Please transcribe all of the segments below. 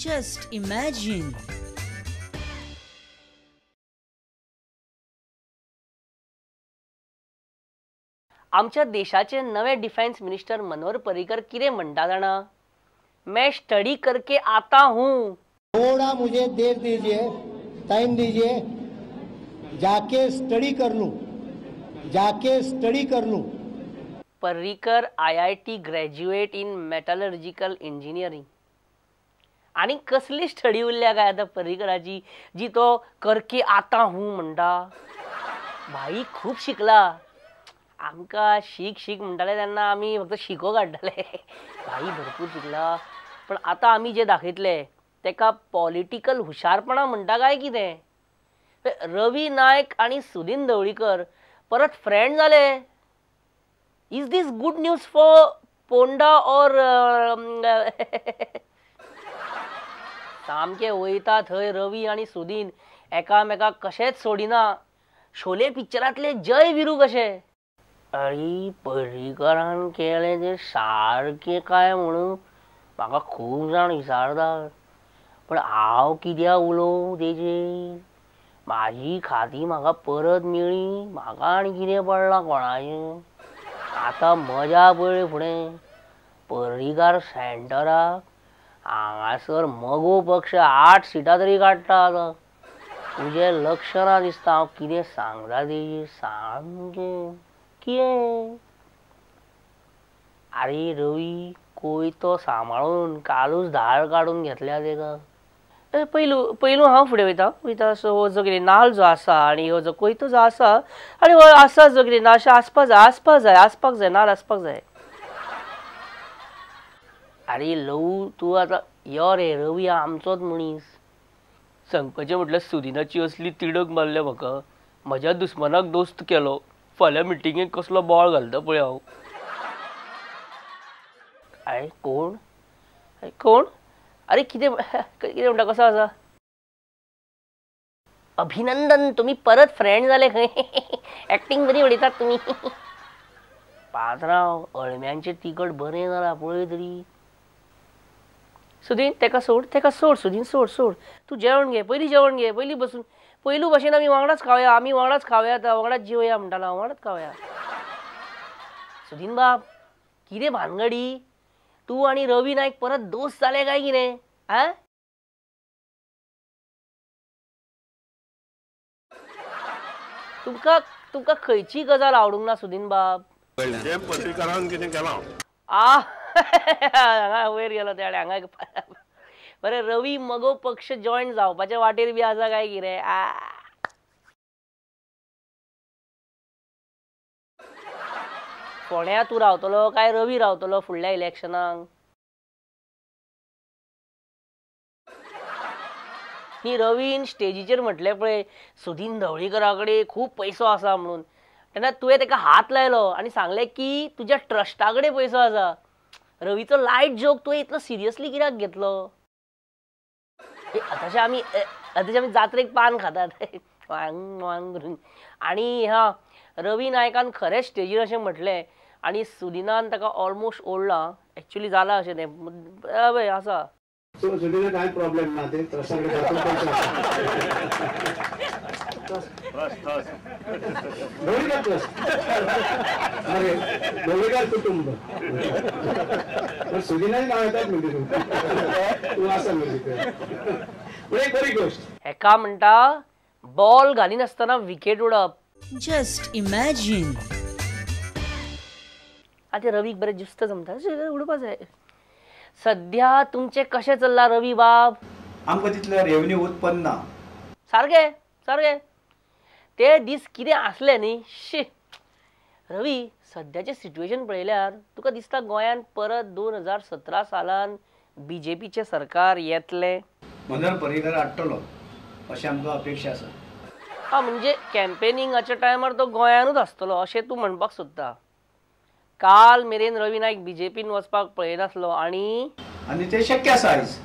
Just imagine. आमच्या देशाचे नवे डिफेन्स मिनिस्टर मनोहर पर्रीकर कितें म्हणटा जाणा, मैं स्टडी करके आता हूँ। थोड़ा मुझे देर दीजिए, टाइम दीजिए, जाके स्टडी कर लूँ, जाके स्टडी कर लूँ। Parrikar IIT graduate in metallurgical engineering. आनी कसली स्टडी उरल्या काय आतां पर्रीकराची जी तो करके आता हूँ म्हणटा। भाई खूब शिकला, आमकां शीक शीक म्हणटाले तेन्ना आमी फक्त शिको काडटाले। भाई भरपूर शिकला, पण आतां आमी जे दाखयतले तेका पॉलिटिकल हुशारपणा म्हणटा काय कितें। रवी नायक आनी सुदीन ढवळीकर परत फ्रेंड जाले। Is this good news for Ponda or सामके वयता थंय रवी आनी सुदीन एकामेकाक कशेंच सोडिना। शोले पिक्चरांतले जय विरू कशे। अरे पर्रीकरान केलें तें सारकें काय म्हणून म्हाका खूब जाण विचारतात, पण हांव कित्याक उलोवं तेजेर। म्हाजी खाती म्हाका परत मेळ्ळी, म्हाका आनी कितें पडलां कोणाचें। आतां मजा पळय फुडें पर्रीकार सेंटराक हांगासर मगो पक्ष 8 सिटां तरी काडटा आतां। तुजें लक्ष ना दिसता हांव कितें सांगता तेजेर सामकें कितें। आरे रवी कोयतो सांबाळून कालूच धार काडून घेतल्या तेका। पयलू पयलू हांव फुडें वयता वयता सो हो जो कितें नाल्ल जो आसा आनी हो जो कोयतो जो आसा आनी हो आसा जो कितें ना अशें आसपा जाय, आसपाक जाय, आसपाक जाय, नाल्ल आसपाक जाय। आरे लवू तूं आतां यो रे, रवी आमचोच मनीस। सांगपाचें म्हटल्यार सुदिनाची असली तिडक मारल्या म्हाका, म्हज्या दुस्मानाक दोस्त केलो। फाल्यां मिटिंगेक कसलो बोवाळ घालता पळय हांव। अरे कोण, अरे कोण, अरे कितें कितें म्हणटा, कसो आसा? अभिनंदन, तुमी परत फ्रेंड जाले खंय। एक्टींग बरी उडयतात तुमी। पात्रांव अळम्यांचें तिखट बरें जालां पळय तरी। सुदीन तेका सोड, तेका सोड सुदीन, सोड सोड, तूं जेवण घे पयलीं, जेवण घे पयलीं, बसून पयलू भशेन आमी वांगडाच खावया, आमी वांगडाच खावया, आतां वांगडाच जेवया म्हणटालो हांव, वांगडाच खावया। सुदीन बाब कितें भानगडी, तूं आनी रवी नायक परत दोस्त जाले काय कितें? आ तुमकां तुमकां खंयची गजाल आवडूंक ना सुदीन बाब? पर्रीकरान कितें केलां आ हांगा वयर गेलो ते हांगा। बरें रवी मगो पक्ष जॉयन जावपाच्या वाटेर बी आसा काय कितें? आ फोंड्या तूं रावतलो काय रवी रावतलो फुडल्या इलेक्शनाक? न्ही रवीन स्टेजीचेर म्हटलें पळय सुदीन ढवळीकरा कडेन खूब पयसो आसा म्हणून, तेन्ना तुवें तेका हात लायलो आनी सांगलें की तुज्या ट्रस्टा कडेन पयसो आसा। रवीचो लायट जोक तुवें इतलो सिरियसली कित्याक घेतलो? आतांचे आमी आतांचे आमी जात्रेक पान खातात वांग वांग करून। आनी हा रवी नायकान खरेंच स्टेजीर अशें म्हटलें आनी सुदिनान ताका ऑलमोस्ट ओडला, एक्चुअली जालां अशें तें आसा। सुदिना कांय प्रॉब्लेम ना, ते ट्रस्टा कडेन ढवळीकर कुटुंब सुदिनाय नांव येतात म्हणजे तूं आसा म्हणजे पूण एक बरी गोश्ट। हेका म्हणटा बॉल घालिनासतना विकेट उडप। Just imagine. आतां रवीक बरें जुस्त जमता उडोवपा जाय। सद्या तुमचें कशें चल्लां रवी बाब? आमकां तितलें रेवन्यू उत्पन्न ना। सारकें सारकें, ते दीस कितें आसले न्ही। शी रवी, सद्याचें सिट्युएशन पळयल्यार तुका दिसता गोंयांत परत 2017 सालान बीजेपीचें सरकार येतलें? मनोहर पर्रीकर हाडटलो अशें आमकां अपेक्षा आसा। हा म्हणजे कॅम्पेनिंगाच्या टायमार तो गोंयानूच आसतलो अशें तूं म्हणपाक सोदता। काल मेरेन रवी नायक बीजेपीन वचपाक पळयनासलो आनी आनी तें शक्य आसा आयज।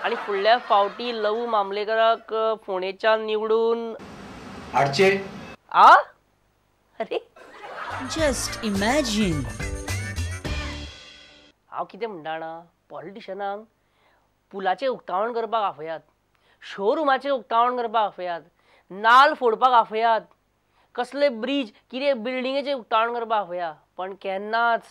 आनी फुडल्या फावटी लवू मामलेकराक फोंडेच्यान निवडून हाडचे। आ अरे जस्ट इमॅजिन. हांव कितें म्हणटा जाणा, पॉलिटिशनांक पुलाचें उक्तावण करपाक आफयात, शोरुमाचें उक्तावण करपाक आफयात, नाल फोडपाक आफयात, कसले ब्रीज कितें बिल्डिंगेचें उक्तावण करपाक आफया, पण केन्नाच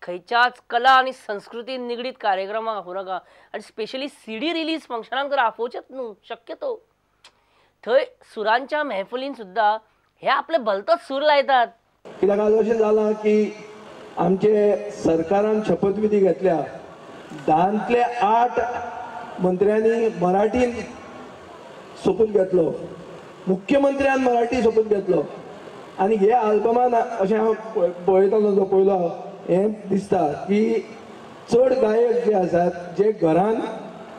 खंयच्याच कला आनी संस्कृती निगडीत कार्यक्रमाक आफोवं नाका. आनी स्पेशली सीडी रिलीज फंक्शनाक तर आफोवचेच न्हू शक्यतो. थंय सुरांच्या महफलीन सुद्दां हे आपले भलतोच सूर लायतात. कित्याक आज अशें जालां की आमचे सरकारान शपथविधी घेतल्या, 10तले 8 मंत्र्यांनी मराठीन सोपूत घेतलो, मुख्यमंत्र्यान मराठी सोपूत घेतलो. आनी हे आल्बमान अशें हांव पळयतालो जो पयलो हें दिसता की चड गायक जे आसात जे घरान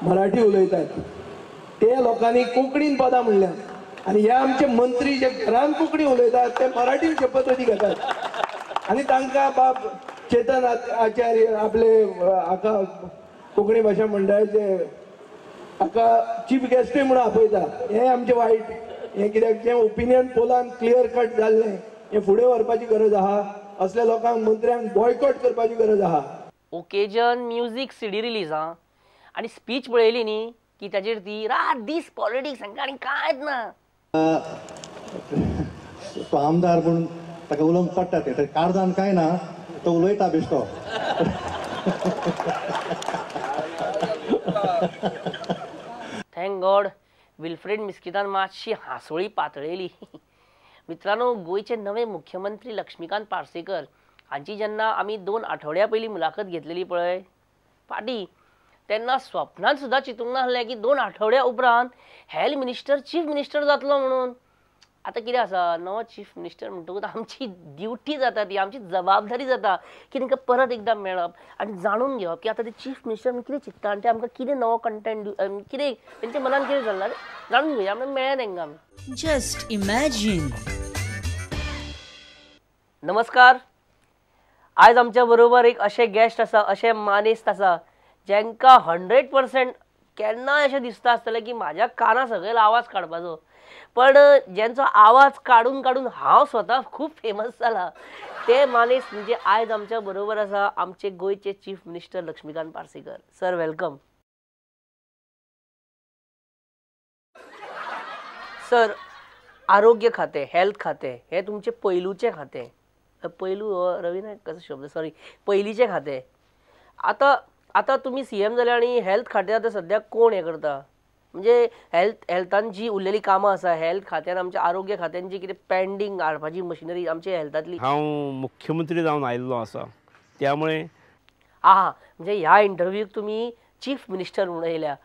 मराठी उलयतात ते लोकांनी कोंकणीन पदां म्हणल्यात, आनी हे आमचे मंत्री जे घरान कोंकणी उलयतात ते मराठीन शपथविधी घेतात. आनी तांकां बाब चेतन आचार्य आपले हाका कोंकणी भाशा मंडळाचे हाका चीफ गेस्टूय म्हणून आपयता. हें आमचें वायट, हें कित्याक जें ओपिनियन पोलान क्लियर कट जाल्लें हें फुडें व्हरपाची गरज आहा. असल्या लोकांक मंत्र्यांक बॉयकॉट करपाची गरज आहा. ओकेजन म्युजीक सीडी रिलीज हा, आनी स्पीच पळयली न्ही की ताचेर ती रात दीस पॉलिटिक्स हांकां आनी कांयच ना. तो आमदार म्हणून ताका उलोवंक पडटा, तें कारदान कांय ना, तो उलयता बेश्टो. Thank God Wilfred मिस्कितान मातशी हांसोळी पातळयली. मित्रांनो, गोंयचे नवे मुख्यमंत्री लक्ष्मीकांत पार्सेकर हांची जेन्ना आमी 2 आठवड्या पयलीं मुलाखत घेतलेली पळय फाटीं, तेन्ना स्वप्नान सुद्दां चिंतूंक नासलें की 2 आठवड्या उपरांत हेल्थ मिनिस्टर चीफ मिनिस्टर जातलो म्हणून. आतां कितें आसा, नवो चीफ मिनिस्टर म्हणटकूच आमची ड्युटी जाता, ती आमची जबाबदारी जाता की तांकां परत एकदां मेळप आनी जाणून घेवप की आतां ते चीफ मिनिस्टर कितें चिंत्ता आनी ते आमकां कितें नवो कंटेंट कितें तेंच्या मनान कितें चल्लां जाणून घेवया. आमी मेळ्ळें तांकां आमी. Just imagine. नमस्कार, आयज आमच्या बरोबर एक अशे गेस्ट आसा, अशे मानेस्त आसा जांकां 100% केन्नाय अशें दिसता आसतलें की म्हाज्या काना सकयल आवाज काडपाचो, पण ज्यांचो आवाज काडून काडून हांव स्वता खूब फेमस जाला ते मानेस्त म्हणजे आयज आमच्या बरोबर आसा आमचे गोंयचे chief minister Laxmikant Parsekar sir. Welcome sir. आरोग्य खातें, हेल्थ खातें हें तुमचें पयलूचें खातें, पयलू हो रवी नायक कसो शब्द, सॉरी, पयलींचें खातें. आतां आतां तुमी सीएम जाले आनी हेल्थ खातें आतां सद्याक कोण हें करता, म्हणजे हेल्थान जी उरलेली कामां आसा, हेल्थ खात्यान आमच्या आरोग्य खात्यान जी कितें पेंडींग हाडपाची मशिनरी आमच्या हेल्थांतली. हांव मुख्यमंत्री जावन आयिल्लो आसा त्यामुळे आहा म्हणजे ह्या इंटरव्यूक तुमी चीफ मिनिस्टर म्हणून येयल्या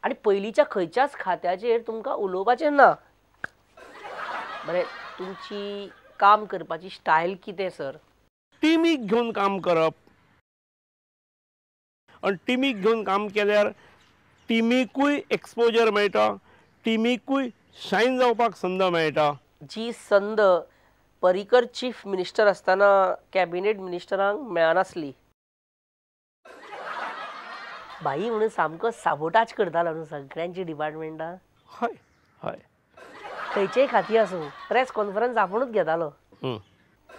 आनी पयलींच्या खंयच्याच खात्याचेर तुमकां उलोवपाचें ना. बरें, तुमची काम करपाची स्टायल कितें सर? टिमीक घेवन काम करप, आनी टिमीक घेवन काम केल्यार टिमीकूय एक्सपोजर मेळटा, टिमीकूय शायन जावपाक संद मेळटा. जी संद पर्रीकर चीफ मिनिस्टर आसतना कॅबिनेट मिनिस्टरांक मेळनासली. भाई म्हणून सामको साबोटाज करतालो न्हू सगळ्यांची डिपार्टमेंटां. हय हय, खंयचेय खाती आसूं प्रेस कॉन्फरन्स आपुणूच घेतालो.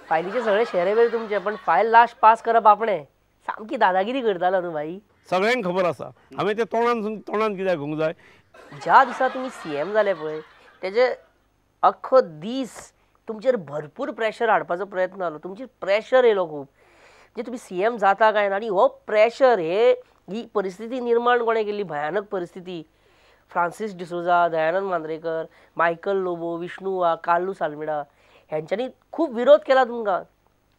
फायलीचे सगळे शेरे बेर तुमचे, पण फायल लास्ट पास करप आपणें. सामकी दादागिरी करतालो न्हू भाई. सगळ्यांक खबर आसा, हांवें तें तोंडान तोंडान कित्याक घेवंक जाय. ज्या दिसा तुमी सीएम जाले पळय तेजे अख्खो दीस तुमचेर भरपूर प्रेशर हाडपाचो प्रयत्न जालो, तुमचेर प्रेशर येयलो खूब, म्हणजे तुमी सीएम जाता काय ना. आनी हो प्रेशर हे ही परिस्थिती निर्माण कोणें केल्ली, भयानक परिस्थिती. फ्रांसीस डिसोजा, दयानंद मांद्रेकर, मायकल लोबो, विष्णू वा, कार्लूस आल्मेडा ह्यांच्यांनी खूब विरोध केला तुमकां.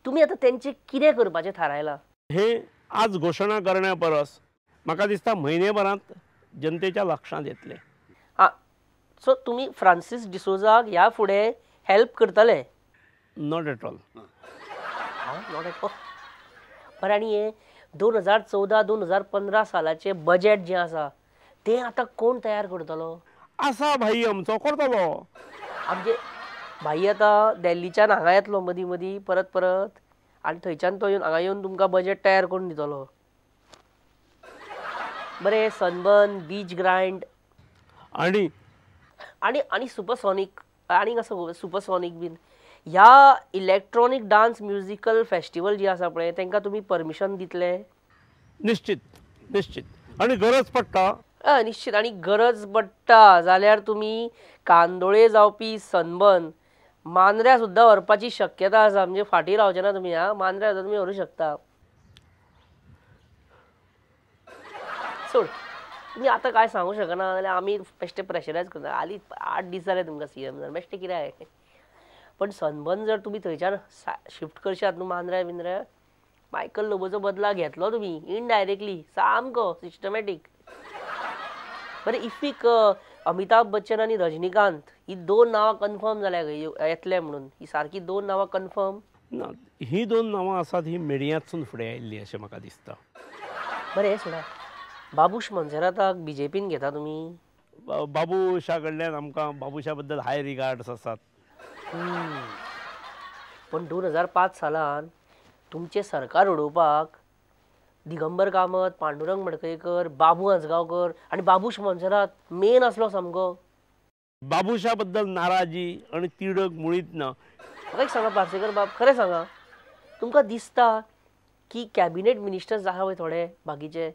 तुमी आतां तेंचें कितें करपाचें थारायलां? हे आज घोशणा करण्या परस म्हाका दिसता म्हयनेभरांत जनतेच्या लक्षांत येतलें. आं, सो तुमी फ्रांसीस डिसोजाक ह्या फुडें हेल्प करतले? Not at all. Not at all. बरें, आनी हें 2014 2015 सालाचें बजेट जें आसा तें आतां कोण तयार करतलो? आसा भाई आमचो करतलो. आमचे भाई आतां दिल्लीच्यान हांगा येतलो मदीं मदीं परत परत, आनी थंयच्यान तो येवन हांगा येवन तुमकां बजेट तयार करून दितलो. बरें, सनबर्न, बीच ग्रायंड आनी आनी आनी सुपरसॉनीक आनीक आसा सुपरसॉनीक बीन ह्या इलेक्ट्रॉनीक डान्स म्युजिकल फेस्टिवल जी आसा पळय तेंकां तुमी परमिशन दितले? निश्चित निश्चित. आनी गरज पडटा. निश्चित आनी गरज पडटा जाल्यार तुमी कांदोळे जावपी सनबर्न मांद्र्या सुद्दां व्हरपाची शक्यता आसा. म्हणजे फाटीं रावचे ना तुमी. हा, मांद्र्या सुद्दां तुमी व्हरूं शकता. सोड, तुमी आतां कांय सांगू शकना जाल्यार आमी बेश्टे प्रेशरायज करता. हालीं 8 दीस जाले तुमकां सी एम जावन, बेश्टे कितें. पण सनबर्न जर तुमी थंयच्यान शिफ्ट करशात न्हू मांद्र्या बिंद्र्या, मायकल लोबोचो बदला घेतलो तुमी इनडायरेक्टली, सामको सिस्टमॅटीक. बरें, इफ्फीक अमिताभ बच्चन आनी रजनीकांत ही 2 नांवां कन्फर्म जाल्या येतले म्हणून, ही सारकी 2 नांवां कन्फर्म ना? ही 2 नांवां आसात ही मिडियांतसून फुडें आयिल्ली अशें म्हाका दिसता. बरें हें सोडा, बाबूश मोन्सेराताक बीजेपीन घेता तुमी? बाबूशा कडल्यान आमकां बाबूशा बद्दल हाय रिगार्ड्स आसात. पण 2005 सालान तुमचें सरकार उडोवपाक दिगंबर कामत, पांडुरंग मडकयकर, बाबू आजगांवकर आनी बाबूश मोन्सेरात मेन आसलो सामको. बाबूशा बद्दल नाराजी आनी तिडक मुळीच ना. म्हाका एक सांगा पार्सेकर बाब, खरें सांगा, तुमकां दिसता की कॅबिनेट मिनिस्टर्स आहा पळय थोडे बाकीचे,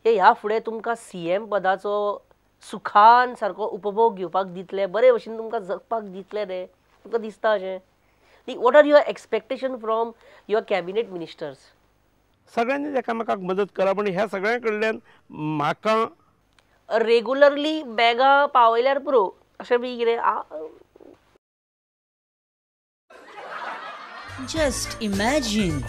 हे ह्या फुडें तुमकां सी एम पदाचो सुखान सारको उपभोग घेवपाक दितले, बरे भशेन तुमकां जगपाक दितले ते, तुमकां दिसता अशें? What are your expectation from your cabinet ministers? सगळ्यांनी एकामेकाक मदत करप आनी ह्या सगळ्यां कडल्यान म्हाका रेगुलरली बॅगां पावयल्यार पुरो अशें बी कितें? Just imagine.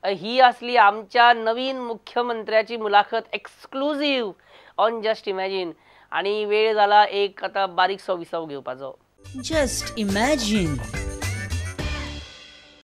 ही असली आमच्या नवीन मुख्यमंत्र्याची मुलाखत एक्सक्लुझिव्ह ऑन जस्ट इमॅजिन. आणि वेळ झाला एक आता बारीकसो विसव घेवपाचो. Just imagine.